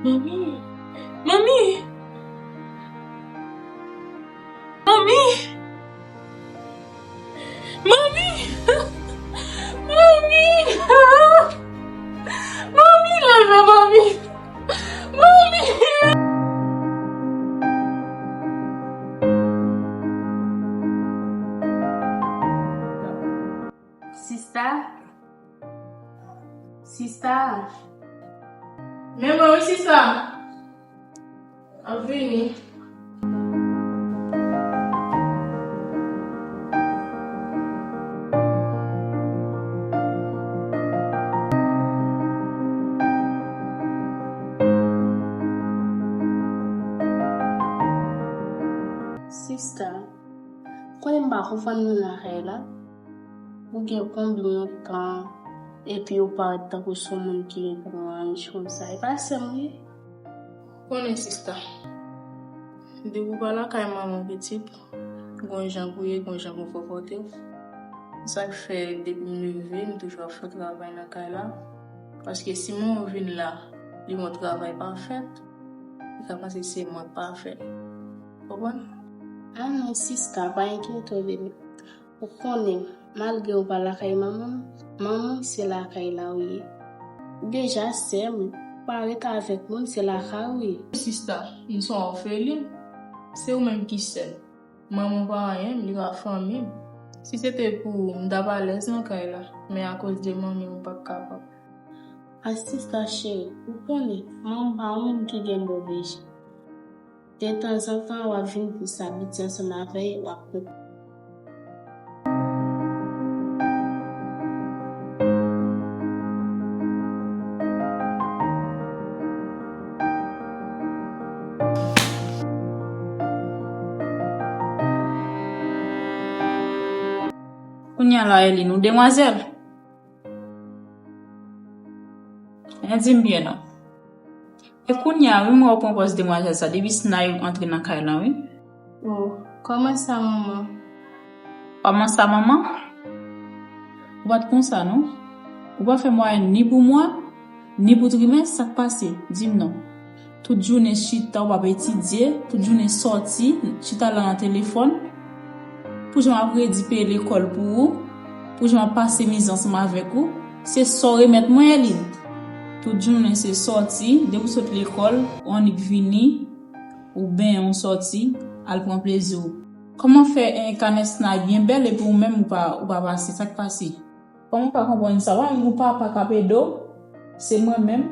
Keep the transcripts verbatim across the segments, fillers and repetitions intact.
Manmi! Manmi! Manmi! Manmi! Manmi! Manmi, leve, manmi! Manmi! Sista? Sista? Men mwen wi, sista. M ap vini. Sista, konnen m pa konprann moun lakay la. Ou gen konbyen yon tan, epi ou parèt tankou se yon moun ki gen kòmanj konsa. E pa sè m li ye? Konnen sista, depi w pa lakay manman w pitit, gon jan pou w ye, gon jan pou w konpòte w. Sa k fè depi m leve, m toujou ap fè travay nan kay la. Paske si manman w vin la, li wè yon travay pa fèt, li ka panse se mwen k pa fè l. Konprann? Ah non, sista, pa enkyete w, bebe. Ou konnen, malgre ou pa lakay manman m, manman m se lakay la ou ye. Ou deja sè m, ou pa ret avèk moun, se lakay ou ye. Sista, m se yon òfelin. Se ou menm ki sè m. Manman m pa anyen m, li pa fanmi m. Si se te pou ou, m t ap alèz nan kay la, men akoz de manmi m, ou p ap kapab. A sista cheri, ou konnen, manman m pa yon moun ki gen move je. Detanzantan, w ap vin plis abitye ansanm avè l, w ap konprann. Kounye a la, Elin, ou demwazèl? Men di m byen non. E kounye a, wi, m wè w pran pòz demwazèl sa, depi Snay antre nan kay lan, wi. O, kòman sa, manman? Kòman sa, manman? Ou pa t konsa, non. Ou pa fè mwayèn ni pou mwa, ni pou trimès, sa k pase? Di m non. Tout jounen chita, ou p ap etidye, tout jounen sòti, chita la nan telefòn. Pou jan m ap redi peye lekòl pou ou, pou jan m ap pase mizè ansanm avèk ou, se sa w remèt mwen, Elin. Tout jounen se sòti, depi w sot lekòl, ou annik vini, ou benyen, ou sòti, al pran plezi w. Kòman fè, eh, kanè Snay byen bèl epi ou menm ou pa, ou pa pase? Sa k pase? Kòman w pa konprann sa? Ou pa menm gon papa k ap ede w? Se mwen menm.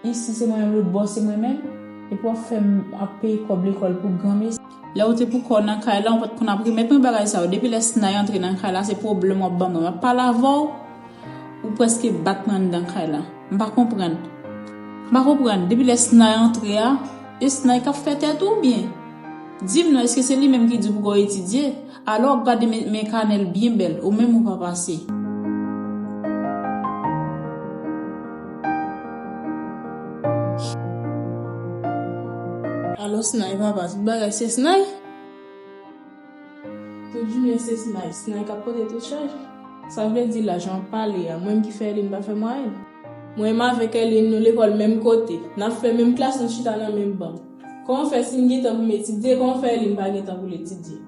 Isi se mwen menm, lòt bò se mwen menm. Epi w ap fè m ap peye kòb lekòl pou granmesi. Lè ou te poukò w nan kay la, ou pa t konn ap remèt mwen bagay sa yo. Depi lè Snay antre nan kay la, se pwoblèm w ap ban mwen. M ap pale avè w, ou prèske bat mwen anndan kay la. M pa konprann. M pa konprann. Depi lè Snay antre a, e Snay k ap fè tèt ou oubyen? Di m non, èske se li menm ki di w pou w etidye? Alò, w ap gade men, men kanè l byen bèl, ou menm ou pa pase. Alò, Snay papa, tout bagay se Snay? Tout jounen se Snay, Snay k ap pote tout chaj. Sa vle di la, jan w ap pale a, mwen menm ki fè li, m pa fè mwayèn. Mwen menm avèk Elin, nou lekòl menm kote. N ap fè menm klas, nou chita nan menm ban. Kòman fè si m gen tan pou m etidye, kòman fè Elin pa gen tan pou l etidye?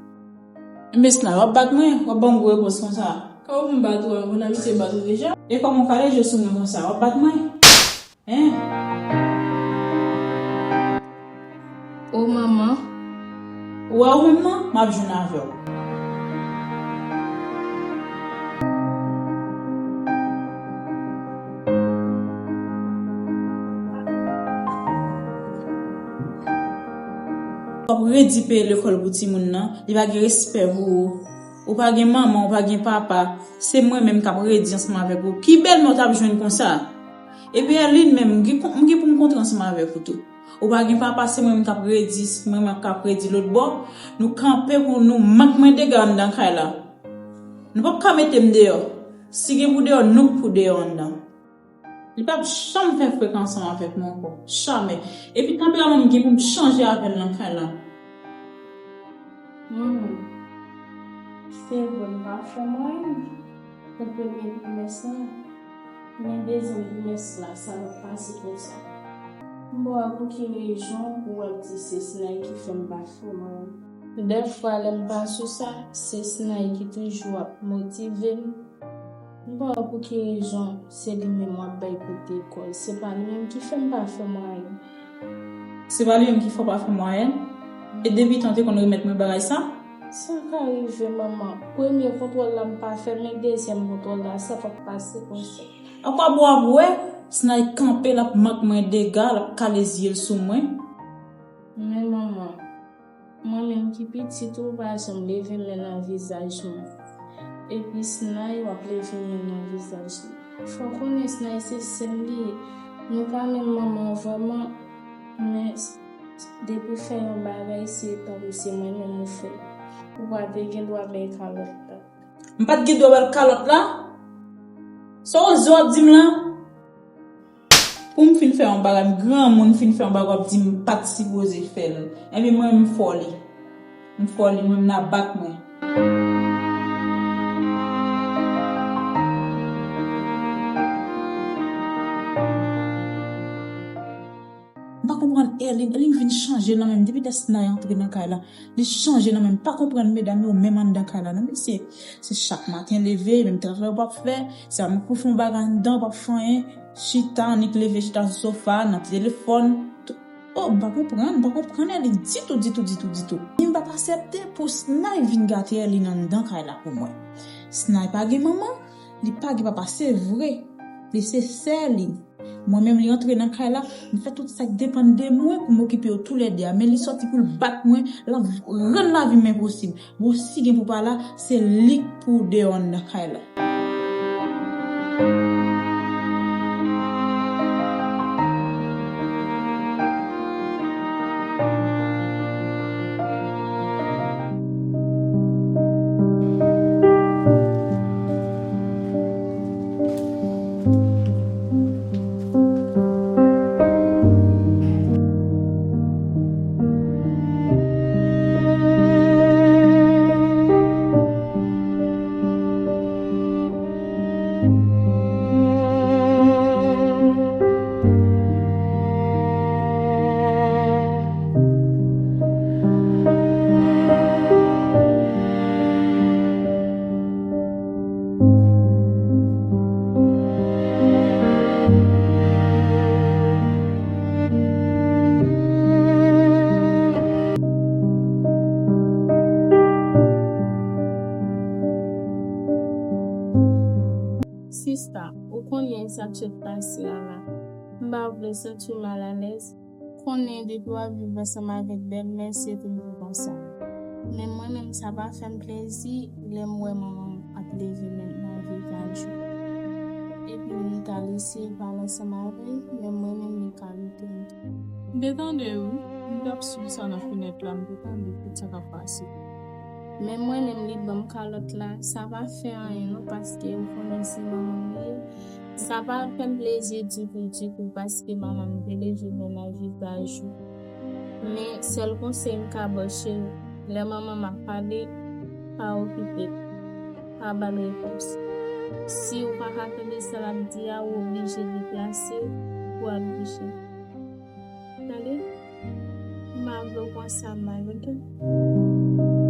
Enben Snay, w ap bat mwen, w ap ban m gwo repons konsa. Kòman pou m bat ou a, mwen abitye bat ou deja. E kòman w ka leve sou mwen konsa, w ap bat mwen? Hein? O manman. Ou wè ou menm nan, m ap jwenn avè w. W ap redi peye lekòl pou timoun nan, li pa gen respè pou ou. Ou pa gen manman, ou pa gen papa, se mwen menm k ap redi ansanm avèk ou. Ki bèlmè w t ap jwenn konsa? Epi Elin menm, m gen, m gen pou m kontre ansanm avèk ou tou. Ou pa gen papa, se mwen menm k ap redi, se mwen menm k ap redi lòt bò. Nou kanpe pou nou mank mwen dega anndan kay la. Nou p ap ka mete m deyò. Si gen pou deyò, nou k pou deyò anndan. Li p ap janm fè frek ansanm avèk mwen ankò. Jamè. Epi tanperaman m gen pou m chanje avè l nan kay la. Hmm. Se vre m pa fè mwayèn pou premye trimès la. Men dezyèm trimès la, sa p ap pase konsa. M pa wè pou ki rezon ou ap di se Snay ki fè m pa fè mwayen. Dèfwa lè m pa sou sa, se Snay ki toujou ap motive m. M pa wè pou ki rezon se li menm w ap bay kout de kòl. Se pa li menm ki fè m pa fè mwayen. Se pa li menm ki fè w pa fè mwayèn? E depi tan w te konn remèt mwen bagay sa? Sa ka rive, manman. Premye kontwòl la m pa fè, men dezyèm kontwòl la, sa p ap pase konsa. Apa bò ap wè, Snay kanpe, l ap mank mwen dega, l ap kale zye l sou mwen. Men manman, mwen menm ki pitit ou pa janm leve men nan vizaj mwen. Epi Snay w ap leve men nan vizaj li. Fò w konnen Snay se sè m li ye. Nou pa menm manman vrèman, men s- s- depi w fè yon bagay se tankou se mwen menm ou fè. Ou pa te gen dwa bay kalòt la. M pa t gen dwa ba l kalòt la? Sa w oze w ap di m la? Pou m fin fè yon bagay, m granmoun fin fè yon bagay, w ap di m pa t sipoze fè l. Ebyen mwen, m fò li. M fò li, mwen, m nan bak mwen. M pa konprann Erline. Erline vin chanje nan men m. Depi lè Snay antre nan kay la, li chanje nan men m. M pa konprann medam yo menm anndan kay la non, mesye. Se chak maten leve, menm travay w p ap fè. Se pa menm pou fè yon bagay anndan, w p ap fè anyen. Chita, annik leve chita sou sofa, nan telefòn. Tout. Oh, m pa konprann, m pa konprann Erline ditou, ditou, ditou, ditou. Ni m p ap aksepte pou Snay vin gate Erline anndan kay la pou mwen. Snay pa gen manman, li pa gen papa, se vre. Li se sè li. Mwen menm li antre nan kay la, m fè tout sa k depann de mwen pou m okipe yo toulède a. Men li sòti pou l bat mwen, l ap rann lavi m enposib. Bon, si gen pou pa la, se li k pou deyò anndan kay la. Sista, ou konnen sa k sot pase a la. M pa vle santi w malalèz. Konnen depi w ap viv ansanm avèk bèlmè, se toujou konsa. Men mwen menm, sa pa fè m plezi lè m wè manman m ap leve men nan vizaj ou. Epi li ka eseye pale ansanm avè l, men mwen menm li ka rete m. M te tande wi, m t ap swiv sa nan fenèt la, m te tande tout sa k ap pase. Men mwen menm li ban m kalòt la, sa pa fè anyen non, paske ou konnen se manman m li ye. Sa pa fè m plezi ditou, ditou, paske manman m te leve men nan vizaj ou. Men sèl konsèy m ka ba w cheri, lè manman m ap pale, pa okipe l, pa ba l repons. Si ou pa ka tande sa l ap di a, ou oblije deplase pou w al kouche. Tande? M pa vle w pran sa mal, oke?